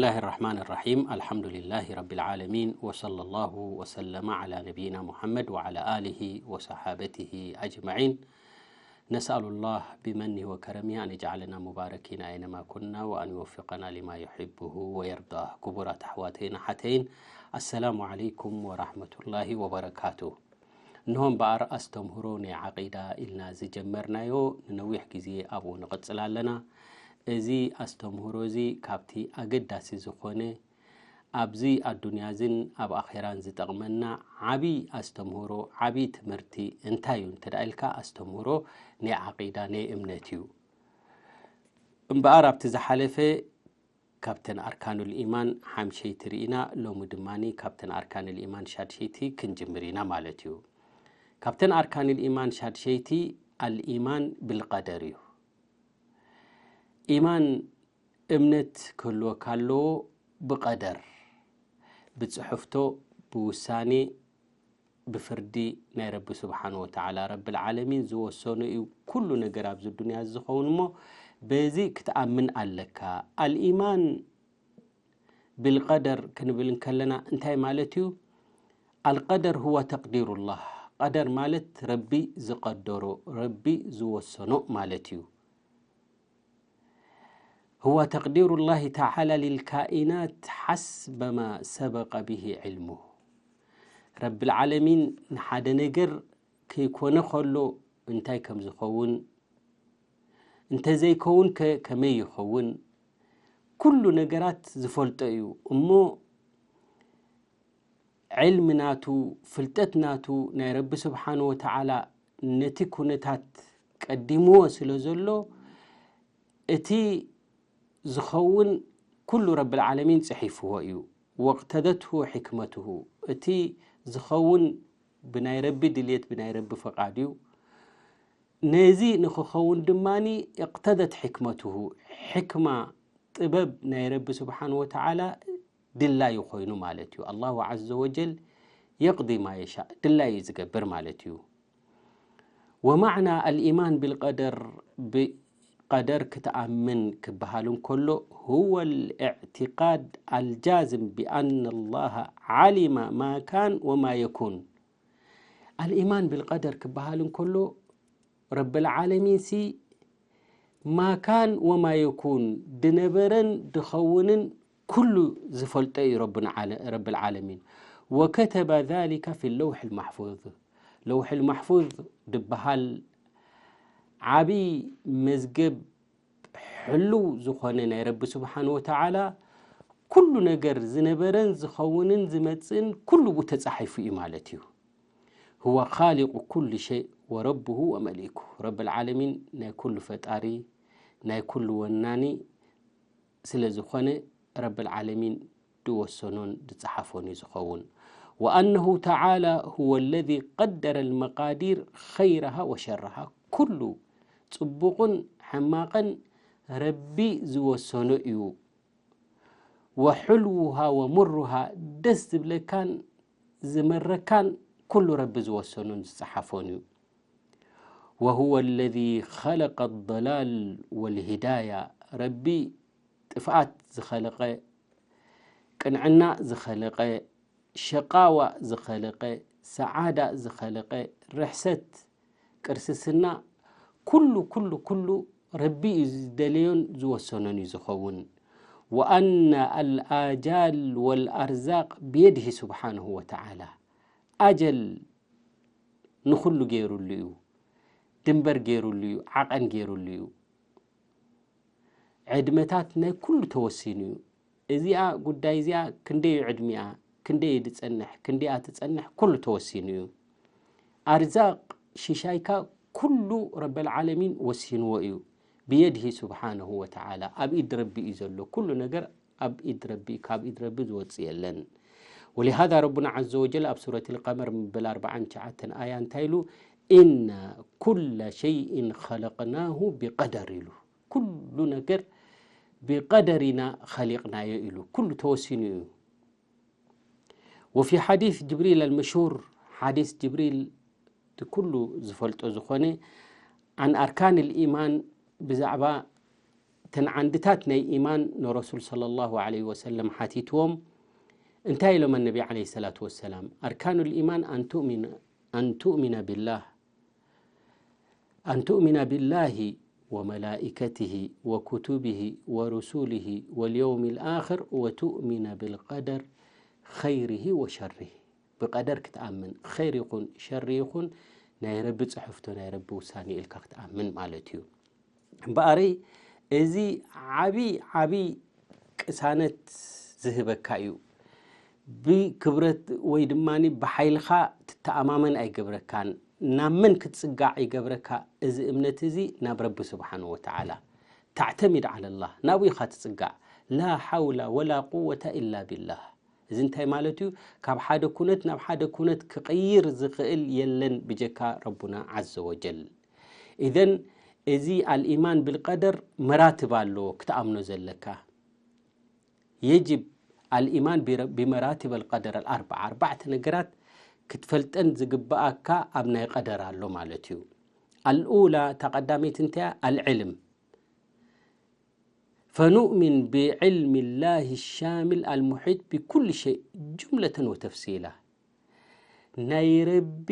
بسم الله الرحمن الرحيم. الحمد لله رب العالمين، وصلى الله وسلم على نبينا محمد وعلى آله وصحابته أجمعين. نسأل الله بمنه وكرمه أن يجعلنا مباركين أينما كنا، وأن يوفقنا لما يحبه ويرضاه. ክቡራት ኣሕዋተይን ኣሓተይን፣ السلام عليكم ورحمة الله وبركاته. እንሆ እምበኣር ኣስተምህሮ ናይ ዓቂዳ ኢልና ዝጀመርናዮ ንነዊሕ ግዜ ኣብኡ ንቕጽል ኣለና። እዚ ኣስተምህሮ እዚ ካብቲ ኣገዳሲ ዝኾነ ኣብዚ ኣዱንያ እዝን ኣብ ኣኼራን ዝጠቕመና ዓቢ ኣስተምህሮ፣ ዓቢ ትምህርቲ እንታይ እዩ እንተ ደኣ ኢልካ፣ ኣስተምህሮ ናይ ዓቂዳ፣ ናይ እምነት እዩ። እምበኣር ኣብቲ ዝሓለፈ ካብተን ኣርካኑል ኢማን ሓምሸይቲ ርኢና፣ ሎሚ ድማ ካብተን ኣርካኑል ኢማን ሻድሸይቲ ክንጅምር ኢና ማለት እዩ። ካብተን ኣርካኑል ኢማን ሻድሸይቲ ኣልኢማን ብልቀደር እዩ። ኢማን እምነት ክህልወካ ኣለዎ ብቐደር፣ ብጽሕፍቶ፣ ብውሳኔ፣ ብፍርዲ ናይ ረቢ ስብሓን ወተዓላ። ረብል ዓለሚን ዝወሰኖ እዩ ኩሉ ነገር ኣብዚ ዱንያ እዚ ዝኸውን እሞ፣ በዚ ክትኣምን ኣለካ። ኣልኢማን ብልቀደር ክንብል እንከለና እንታይ ማለት እዩ? ኣልቀደር ሁወ ተቅዲሩላህ። ቀደር ማለት ረቢ ዝቐደሮ፣ ረቢ ዝወሰኖ ማለት እዩ። هو تقدير الله تعالى للكائنات حسب ما سبق به علمه። ረብል ዓለሚን ንሓደ ነገር ከይኮነ ከሎ እንታይ ከም ዝኸውን፣ እንተዘይከውን ከ ከመይ ይኸውን፣ ኩሉ ነገራት ዝፈልጦ እዩ። እሞ ዕልሚ ናቱ፣ ፍልጠት ናቱ፣ ናይ ረቢ ስብሓን ወተዓላ ነቲ ኩነታት ቀዲምዎ ስለ ዘሎ፣ እቲ ዝኸውን ኩሉ ረብል ዓለሚን ጽሒፍዎ እዩ። ወቅተደትሁ ሕክመትሁ፣ እቲ ዝኸውን ብናይ ረቢ ድልየት፣ ብናይ ረቢ ፈቓድ እዩ። ነዚ ንኽኸውን ድማ እቅተደት ሕክመትሁ፣ ሕክማ፣ ጥበብ ናይ ረቢ ስብሓን ወተዓላ ድላዩ ኮይኑ ማለት እዩ። ኣላሁ ዓዘ ወጀል የቅዲ ማ የሻእ፣ ድላዩ ዝገብር ማለት እዩ። ወማዕና ኣልኢማን ብልቀደር፣ ብቀደር ክትኣምን ክበሃል እንከሎ፣ هو الاعتقاد الجازم بأن الله علم ما كان وما يكون። ኣልኢማን ብልቀደር ክበሃል እንከሎ፣ ረብል ዓለሚንሲ ማ ካን ወማ የኩን፣ ድነበረን ድኸውንን ኩሉ ዝፈልጦ እዩ ረብና ዓለ-፣ ረብል ዓለሚን። ወከተበ ዛሊከ ፊ ለውሒ ልማሕፉዝ። ለውሒ ልማሕፉዝ ድበሃል ዓብዪ መዝገብ ሕሉው ዝኾነ ናይ ረቢ ስብሓን ወተዓላ፣ ኩሉ ነገር ዝነበረን ዝኸውንን ዝመጽእን ኩሉ ብኡ ተጻሒፉ እዩ ማለት እዩ። هو خالق كل شيء وربه ومليكه። ረብል ዓለሚን ናይ ኩሉ ፈጣሪ፣ ናይ ኩሉ ወናኒ ስለ ዝኾነ፣ ረብል ዓለሚን ድወሰኖን ድጸሓፎን እዩ ዝኸውን። وأنه تعالى هو الذي قدر المقادير خيرها وشرها። ኩሉ ጽቡቕን ሕማቕን ረቢ ዝወሰኖ እዩ። وحلوها ومرها፣ ደስ ዝብለካን ዝመረካን ኩሉ ረቢ ዝወሰኖን ዝጸሓፎን እዩ። وهو الذي خلق الضلال والهداية። ረቢ ጥፍኣት ዝኸለቐ፣ ቅንዕና ዝኸለቐ፣ ሸቃዋ ዝኸለቐ፣ ሰዓዳ ዝኸለቐ፣ ርሕሰት፣ ቅርስስና፣ ኩሉ፣ ኩሉ፣ ኩሉ ረቢ እዩ ዝደለዮን ዝወሰኖን እዩ ዝኸውን። وأن الآجال والأرزاق بيده سبحانه وتعالى። ኣጀል ንኹሉ ገይሩሉ እዩ፣ ድንበር ገይሩሉ እዩ፣ ዓቐን ገይሩሉ እዩ። ዕድመታት ናይ ኩሉ ተወሲኑ እዩ። እዚኣ ጉዳይ እዚኣ ክንደይ እዩ ዕድሚኣ፣ ክንደይ እዩ ዝጸንሕ፣ ክንደይ እያ ትጸንሕ፣ ኩሉ ተወሲኑ እዩ። ኣርዛቕ ሽሻይካ ኩሉ ረበል ዓለሚን ወሲንዎ እዩ። ብየድሂ ስብሓነሁ ወተዓላ፣ ኣብ ኢድ ረቢ እዩ ዘሎ። ኩሉ ነገር ኣብ ኢድ ረቢ፣ ካብ ኢድ ረቢ ዝወጽእ የለን። ወሊሃዛ ረቡና ዐዘ ወጀል ኣብ ሱረት ልቀመር ምበል ኣርብዓን ትሽዓተን ኣያ እንታይ ኢሉ? ኢና ኩለ ሸይእን ኸለቅናሁ ብቀደር ኢሉ። ኩሉ ነገር ብቀደር ኢና ኸሊቕናዮ ኢሉ። ኩሉ ተወሲኑ እዩ። ወፊ ሓዲስ ጅብሪል ኣልመሽሁር፣ ሓዲስ ጅብሪል እቲ ኩሉ ዝፈልጦ ዝኾነ፣ ዓን ኣርካን ልኢማን፣ ብዛዕባ እተን ዓንድታት ናይ ኢማን ንረሱል ሰለላሁ ዐለይሂ ወሰለም ሓቲትዎም። እንታይ ኢሎም ኣነቢ ዐለይሂ ሰላቱ ወሰላም? ኣርካኑል ኢማን ኣን ትእሚን-፣ ኣን ትእሚነ ቢላህ፣ ኣን ትእሚነ ቢላሂ ወመላኢከቲሂ ወኩቱቢሂ ወሩሱሊሂ ወልየውሚል ኣኽር ወትእሚነ ቢልቀደር ኸይሪሂ ወሸሪሂ። ብቀደር ክትኣምን፣ ኸይር ይኹን ሸሪ ይኹን ናይ ረቢ ጽሕፍቶ፣ ናይ ረቢ ውሳኔ ኢልካ ክትኣምን ማለት እዩ። እምበኣረይ እዚ ዓቢ ዓቢ ቅሳነት ዝህበካ እዩ። ብክብረት ወይ ድማ ብሓይልኻ ትተኣማመን ኣይገብረካን። ናብ መን ክትጽጋዕ ይገብረካ? እዚ እምነት እዚ ናብ ረቢ ስብሓን ወተዓላ። ታዕተሚድ ዓለላህ፣ ናብኡ ኢኻ ትጽጋዕ። ላ ሓውላ ወላ ቁወታ ኢላ ቢላህ። እዚ እንታይ ማለት እዩ? ካብ ሓደ ኩነት ናብ ሓደ ኩነት ክቕይር ዝኽእል የለን ብጀካ ረቡና ዓዘ ወጀል። ኢዘን እዚ ኣልኢማን ብልቀደር መራትብ ኣለዎ ክትኣምኖ ዘለካ። የጅብ ኣልኢማን ቢረ-፣ ቢመራትብ ኣልቀደር ኣልኣርባዓ፣ ኣርባዕተ ነገራት ክትፈልጠን ዝግብኣካ ኣብ ናይ ቀደር ኣሎ ማለት እዩ። ኣልኡላ፣ እታ ቀዳመይቲ እንተያ፣ ኣልዕልም። ፈኑእሚን ብዕልሚ ላሂ ሻሚል ኣልሙሒጥ ብኩል ሸይ ጅምለተን ወተፍሲላ። ናይ ረቢ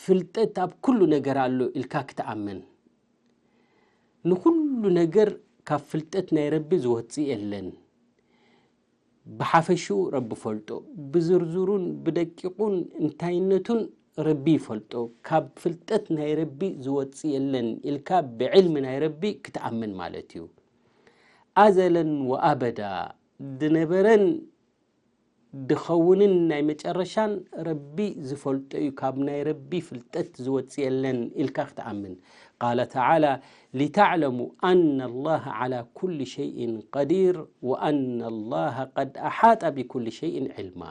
ፍልጠት ኣብ ኩሉ ነገር ኣሎ ኢልካ ክትኣምን። ንኹሉ ነገር ካብ ፍልጠት ናይ ረቢ ዝወጽእ የለን። ብሓፈሽኡ ረቢ ፈልጦ፣ ብዝርዝሩን ብደቂቑን እንታይነቱን ረቢ ይፈልጦ። ካብ ፍልጠት ናይ ረቢ ዝወጽእ የለን ኢልካ ብዕልሚ ናይ ረቢ ክትኣምን ማለት እዩ። ኣዘለን ወኣበዳ፣ ዝነበረን ድኸውንን ናይ መጨረሻን ረቢ ዝፈልጦ እዩ፣ ካብ ናይ ረቢ ፍልጠት ዝወጽእ የለን ኢልካ ክትኣምን። ቃለ ተዓላ፣ ሊተዕለሙ ኣነ ላሃ ዓላ ኩሊ ሸይእን ቀዲር ወኣነ ላሃ ቀድ ኣሓጠ ብኩሊ ሸይእን ዕልማ።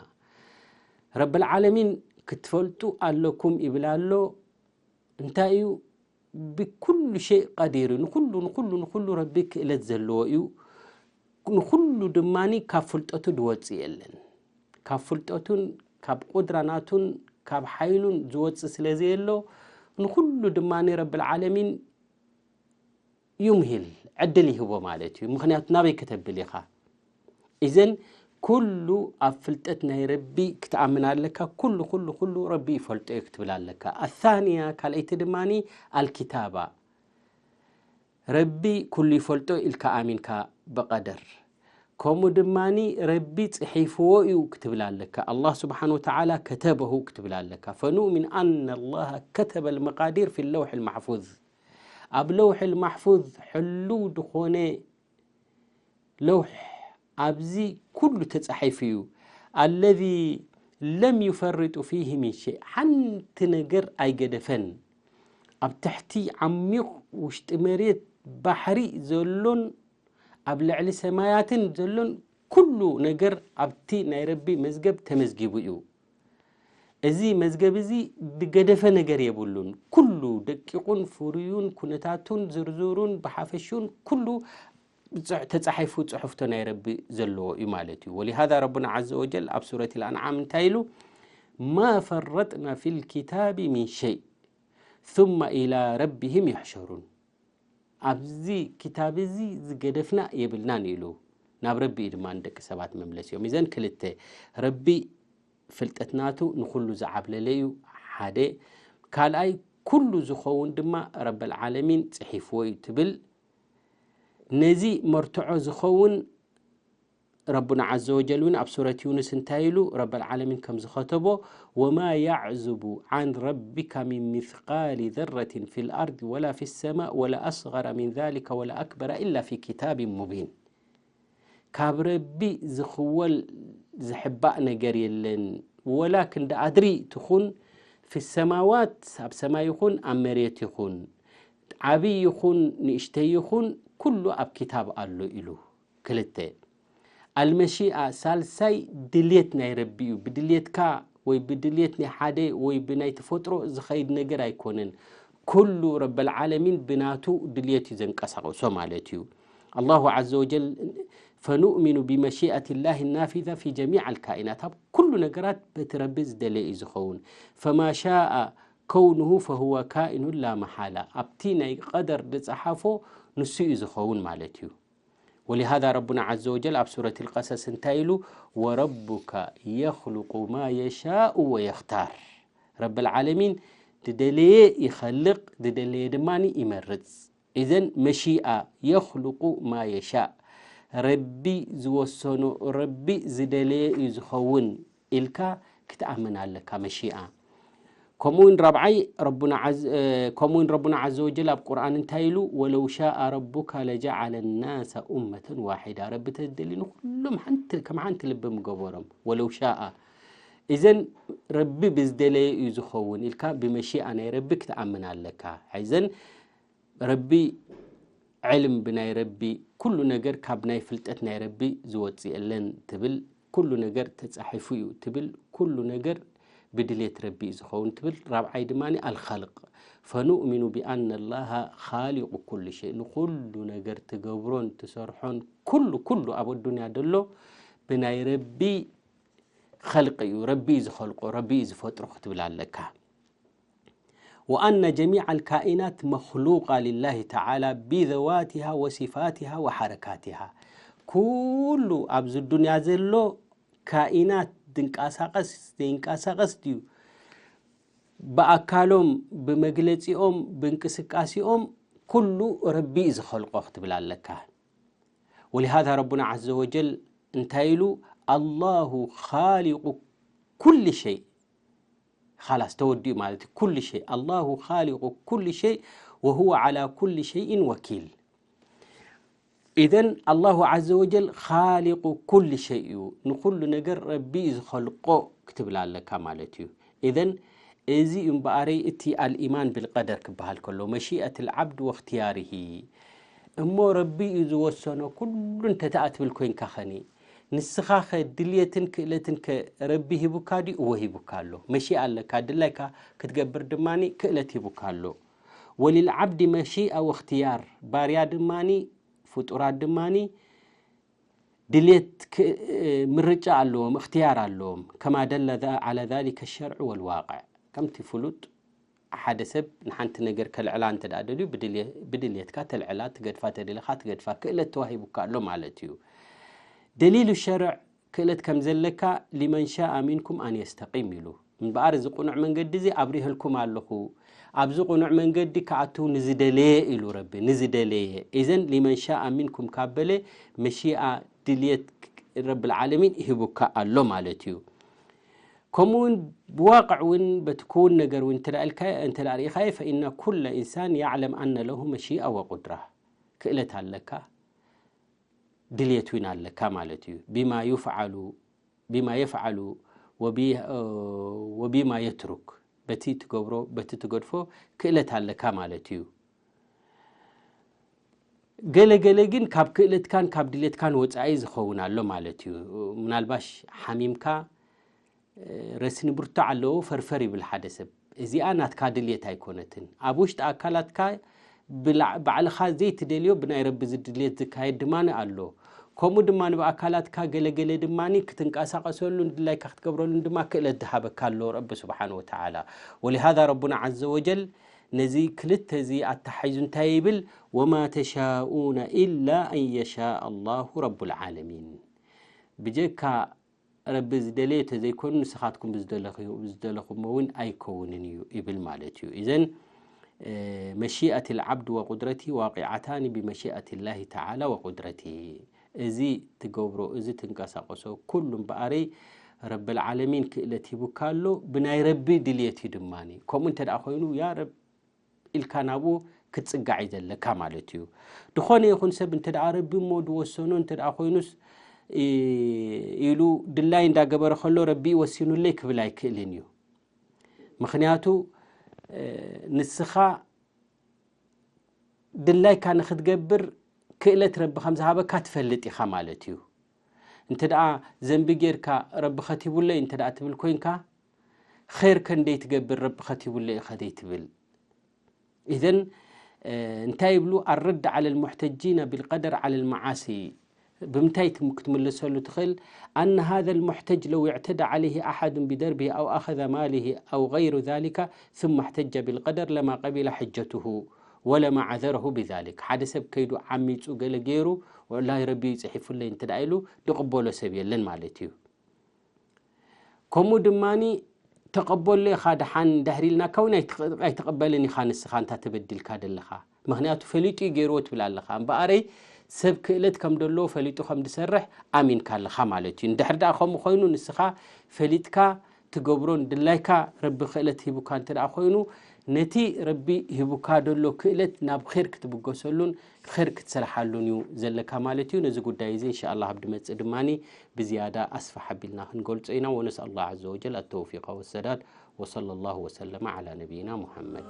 ረብል ዓለሚን ክትፈልጡ ኣለኩም ይብል ኣሎ። እንታይ እዩ? ብኩሉ ሸይ ቀዲር እዩ። ንኹሉ፣ ንኹሉ፣ ንኹሉ ረቢ ክእለት ዘለዎ እዩ። ንኹሉ ድማ ካብ ፍልጠቱ ዝወጽእ የለን። ካብ ፍልጠቱን ካብ ቁድራ ናቱን ካብ ሓይሉን ዝወጽእ ስለ ዘየሎ፣ ንኹሉ ድማ ረብል ዓለሚን ዩምሂል፣ ዕድል ይህቦ ማለት እዩ። ምኽንያቱ ናበይ ከተብል ኢኻ? ኢዘን ኩሉ ኣብ ፍልጠት ናይ ረቢ ክትኣምን ኣለካ። ኩሉ፣ ኩሉ፣ ኩሉ ረቢ ይፈልጦ እዩ ክትብል ኣለካ። ኣታንያ፣ ካልኣይቲ ድማ ኣልኪታባ። ረቢ ኩሉ ይፈልጦ ኢልካ ኣሚንካ ብቐደር። ከምኡ ድማ ረቢ ጽሒፍዎ እዩ ክትብል ኣለካ። ኣላህ ስብሓን ወተዓላ ከተበሁ ክትብል ኣለካ። ፈኑእሚን ኣነ ኣላህ ከተበ ልመቃዲር ፊ ለውሒ ልማሕፉዝ። ኣብ ለውሒ ልማሕፉዝ ሕሉው ዝኾነ ለውሕ ኣብዚ ኩሉ ተጻሒፉ እዩ። ኣለዚ ለም ዩፈርጡ ፊህ ሚን ሸይ፣ ሓንቲ ነገር ኣይገደፈን። ኣብ ትሕቲ ዓሚቕ ውሽጢ መሬት ባሕሪ ዘሎን ኣብ ልዕሊ ሰማያትን ዘሎን ኩሉ ነገር ኣብቲ ናይ ረቢ መዝገብ ተመዝጊቡ እዩ። እዚ መዝገብ እዚ ዝገደፈ ነገር የብሉን። ኩሉ ደቂቑን ፍሩዩን ኩነታቱን ዝርዝሩን ብሓፈሽኡን ኩሉ ጽሕ-፣ ተጻሒፉ ጽሑፍቶ ናይ ረቢ ዘለዎ እዩ ማለት እዩ። ወሊሃዛ ረቡና ዓዘ ወጀል ኣብ ሱረት ልኣንዓም እንታይ ኢሉ? ማ ፈረጥና ፊ ልኪታቢ ሚን ሸይ ثم ኢላ ረቢህም ይሕሸሩን። ኣብዚ ክታብ እዚ ዝገደፍና የብልናን ኢሉ። ናብ ረቢ እዩ ድማ ንደቂ ሰባት መምለሲኦም። እዘን ክልተ፣ ረቢ ፍልጠት ናቱ ንኹሉ ዝዓብለለ እዩ፣ ሓደ። ካልኣይ፣ ኩሉ ዝኸውን ድማ ረበል ዓለሚን ጽሒፍዎ እዩ ትብል። ነዚ መርትዖ ዝኸውን ረቡና ዓዘ ወጀል እውን ኣብ ሱረት ዩኑስ እንታይ ኢሉ? ረበል ዓለሚን ከም ዝኸተቦ፣ ወማ ያዕዙቡ ዓን ረቢካ ሚን ሚስቃሊ ዘረትን ፊ ልኣርድ ወላ ፊ ሰማእ ወላ ኣስገረ ሚን ዛሊከ ወላ ኣክበረ ኢላ ፊ ኪታቢን ሙቢን። ካብ ረቢ ዝኽወል ዝሕባእ ነገር የለን። ወላ ክንዲ ኣድሪ ትኹን፣ ፊ ሰማዋት፣ ኣብ ሰማይ ይኹን ኣብ መሬት ይኹን፣ ዓብዪ ይኹን ንእሽተይ ይኹን፣ ኩሉ ኣብ ኪታብ ኣሎ ኢሉ። ክልተ፣ ኣልመሺኣ፣ ሳልሳይ ድልየት ናይ ረቢ እዩ። ብድልየትካ ወይ ብድልየት ናይ ሓደ ወይ ብናይ ተፈጥሮ ዝኸይድ ነገር ኣይኮነን። ኩሉ ረበል ዓለሚን ብናቱ ድልየት እዩ ዘንቀሳቕሶ ማለት እዩ። ኣላሁ ዓዘ ወጀል፣ ፈኑእሚኑ ቢመሺኣት ላህ ናፊዛ ፊ ጀሚዕ ኣልካኢናት፣ ኣብ ኩሉ ነገራት በቲ ረቢ ዝደለየ እዩ ዝኸውን። ፈማ ሻኣ ከውኑሁ ፈሁወ ካኢኑን ላ መሓላ፣ ኣብቲ ናይ ቀደር ዝፀሓፎ ንሱ እዩ ዝኸውን ማለት እዩ። ولهذا ربنا عز وجل ኣብ ሱረት القصص እንታይ ኢሉ? وربك يخلق ما يشاء ويختار። ረብ العالمين ዝደለየ ይኸልቕ፣ ዝደለየ ድማ ይመርጽ። إذن መሺኣ يخلق ما يشاء፣ ረቢ ዝወሰኖ፣ ረቢ ዝደለየ እዩ ዝኸውን ኢልካ ክትኣምን ኣለካ። መሺኣ ከምኡውን ራብዓይ ረቡና ዓዝ-፣ እ፣ ከምኡውን ረቡና ዓዘ ወጀል ኣብ ቁርኣን እንታይ ኢሉ? ولو شاء ربك لجعل الناس أمة واحدة። ረቢ ተዝደሊ ንኹሎም ሓንቲ፣ ከም ሓንቲ ልቢ ምገበሮም። ولو شاء። إذن ረቢ ብዝደለየ እዩ ዝኸውን ኢልካ ብመሺኣ ናይ ረቢ ክትኣምን ኣለካ። إذن ረቢ ዕልም ብናይ ረቢ፣ ኩሉ ነገር ካብ ናይ ፍልጠት ናይ ረቢ ዝወጽእ የለን ትብል፣ ኩሉ ነገር ተጻሒፉ እዩ ትብል፣ ኩሉ ነገር ብድሌት ረቢ እዩ ዝኸውን ትብል። ራብዓይ ድማ الخلق، فنؤمن بأن الله خالق كل شيء። ንኹሉ ነገር ትገብሮን ትሰርሖን ኩሉ፣ ኩሉ ኣብ ኣዱንያ ዘሎ ብናይ ረቢ ኸልቂ እዩ፣ ረቢ እዩ ዝኸልቆ፣ ረቢ እዩ ዝፈጥሮ ክትብል ኣለካ። وأن جميع الكائنات مخلوقة لله تعالى بذواتها وصفاتها وحركاتها። ኩሉ ኣብዚ ዱንያ ዘሎ ካኢናት፣ ድንቃሳቐስ ዘይንቃሳቐስ ድዩ፣ ብኣካሎም፣ ብመግለጺኦም፣ ብእንቅስቃሴኦም፣ ኩሉ ረቢ እዩ ዝኸልቆ ክትብል ኣለካ። ولهذا ربنا عز وجل እንታይ ኢሉ? الله خالق كل شيء. خلاص ተወዲኡ ማለት እዩ። ኩሉ ሸይ። الله خالق كل شيء وهو على كل شيء وكيل. إذن الله عز وجل خالق كل شيء እዩ። ንኹሉ ነገር ረቢ እዩ ዝኸልቆ ክትብል ኣለካ ማለት እዩ። إذن እዚ እዩ እምበኣረይ እቲ الإيمان بالقدر ክበሃል ከሎ مشيئة العبد واختياره። እሞ ረቢ እዩ ዝወሰኖ ኩሉ እንተ ደኣ ትብል ኮይንካ ኸኒ ንስኻ ኸ ድልየትን ክእለትን ከ ረቢ ሂቡካ ድዩ? እወ ሂቡካ ኣሎ። መሺኣ ኣለካ፣ ድላይካ ክትገብር ድማ ክእለት ሂቡካ ኣሎ። وللعبد مشيئة واختيار። ባርያ ድማ ፍጡራት ድማ ድልየት ክ-፣ ምርጫ ኣለዎም፣ እኽትያር ኣለዎም። كما دل ذ-، على ذلك الشرع والواقع። ከምቲ ፍሉጥ ሓደ ሰብ ንሓንቲ ነገር ከልዕላ እንተ ደኣ ደልዩ ብድልየ-፣ ብድልየትካ ተልዕላ፣ ትገድፋ ተደሊኻ ትገድፋ ክእለት ተዋሂቡካ ኣሎ ማለት እዩ። دليل الشرع ክእለት ከም ዘለካ لمن شاء منكم أن يستقيم ኢሉ። እምበኣር እዚ ቅኑዕ መንገዲ እዚ ኣብሪሀልኩም ኣለኹ፣ ኣብዚ ቅኑዕ መንገዲ ክኣትው ንዝደለየ ኢሉ ረቢ፣ ንዝደለየ። إذن لمن شاء منكم ካብ በለ መሺኣ ድልየት ረብል ዓለሚን ሂቡካ ኣሎ ማለት እዩ። ከምኡ እውን ብዋቅዕ እውን በቲ ክውን ነገር እውን እንተ ደኣ ኢልካዮ፣ እንተ ደኣ ርኢኻዮ፣ فإن كل إنسان يعلم أن له مشيئة وقدرة። ክእለት ኣለካ፣ ድልየት እውን ኣለካ ማለት እዩ። بما يفعل، بما يفعل وب-، وبما يترك። በቲ ትገብሮ፣ በቲ ትገድፎ ክእለት ኣለካ ማለት እዩ። ገለ ገለ ግን ካብ ክእለትካን ካብ ድሌትካን ወጻኢ ዝኸውን ኣሎ ማለት እዩ። ምናልባሽ ሓሚምካ፣ ረስኒ ብርቱዕ ኣለዎ፣ ፈርፈር ይብል ሓደ ሰብ። እዚኣ ናትካ ድሌት ኣይኮነትን። ኣብ ውሽጢ ኣካላትካ ብላ-፣ ባዕልኻ ዘይትደልዮ ብናይ ረቢ ዝድሌት ዝካየድ ድማ ኣሎ። ከምኡ ድማ ብኣካላትካ ገለ ገለ ድማ ክትንቀሳቐሰሉን ድላይካ ክትገብረሉን ድማ ክእለት ዝሃበካ ኣሎ ረቢ ስብሓን ወተዓላ። ወሊሃዛ ረቡና ዓዘ ወጀል ነዚ ክልተ እዚ ኣተሓሒዙ እንታይ ይብል? ወማ ተሻኡነ ኢላ ኣን የሻእ ኣላሁ ረቡል ዓለሚን። ብጀካ ረቢ ዝደለየ ተዘይኮይኑ ንስኻትኩም ብዝደለኹ-፣ ብዝደለኹሞ እውን ኣይከውንን እዩ ይብል ማለት እዩ። ኢዘን፣ እ፣ መሺአት ልዓብድ ወቁድረቲ ዋቂዓታኒ ብመሺአት ላሂ ተዓላ ወቁድረቲ። እዚ ትገብሮ፣ እዚ ትንቀሳቀሶ፣ ኩሉ እምበኣረይ ረብል ዓለሚን ክእለት ሂቡካ ኣሎ፣ ብናይ ረቢ ድልየት እዩ ድማኒ። ከምኡ እንተ ደኣ ኮይኑ፣ ያ ረብ ኢልካ ናብኡ ክትጽጋዕ እዩ ዘለካ ማለት እዩ። ድኾነ ይኹን ሰብ እንተ ደኣ ረቢ እሞ ድወሰኖ እንተ ደኣ ኮይኑስ፣ ኢ-፣ ኢሉ ድላይ እንዳገበረ ከሎ ረቢ ወሲኑለይ ክብል ኣይክእልን እዩ። ምኽንያቱ፣ እ፣ ንስኻ ድላይካ ንኽትገብር ክእለት ረቢ ከም ዝሃበካ ትፈልጥ ኢኻ ማለት እዩ። እንተ ደኣ ዘንቢ ጌርካ ረቢ ከቲቡለይ እንተ ደኣ ትብል ኮይንካ፣ ኼር ከንደይ ትገብር ረቢ ከቲቡለይ ኢኻ ደይ ትብል። ኢዘን፣ እ፣ እንታይ ይብሉ? الرد على المحتجين بالقدر على المعاصي። ብምንታይ ትም-፣ ክትምልሰሉ ትኽእል? أن هذا المحتج لو اعتدى عليه أحد بضربه أو أخذ ماله أو غير ذلك ثم احتج بالقدر لما قبل حجته ወለማ ዓዘረሁ ብዛሊክ፣ ሓደ ሰብ ከይዱ ዓሚፁ ገለ ገይሩ፣ ወላሂ ረቢ እዩ ፅሒፉለይ እንተ ደኣ ኢሉ፣ ዝቕበሎ ሰብ የለን ማለት እዩ። ከምኡ ድማኒ፣ ተቐበሎ ኢኻ ደሓን እንድሕር ኢልናካ እውን ኣይትቕ-፣ ኣይትቕበልን ኢኻ ንስኻ እንታ ተበዲልካ ደለኻ። ምኽንያቱ ፈሊጡ እዩ ገይርዎ ትብል ኣለኻ። እምበኣረይ ሰብ ክእለት ከም ደለዎ ፈሊጡ ከም ዝሰርሕ ኣሚንካ ኣለኻ ማለት እዩ። እንድሕር ደኣ ከምኡ ኮይኑ ንስኻ ፈሊጥካ ትገብሮን ድላይካ ረቢ ክእለት ሂቡካ እንተ ደኣ ኮይኑ፣ ነቲ ረቢ ሂቡካ ደሎ ክእለት ናብ ኼር ክትብገሰሉን ኼር ክትሰርሓሉን እዩ ዘለካ ማለት እዩ። ነዚ ጉዳይ እዚ እንሻ ኣላህ ኣብ ድመጽእ ድማኒ ብዝያዳ ኣስፍሕ ኣቢልና ክንገልጾ ኢና። ወነስኣል ላህ ዐዘ ወጀል ኣተውፊቀ ወሰዳድ። ወሰለ ላሁ ወሰለመ ዐላ ነቢይና ሙሐመድ።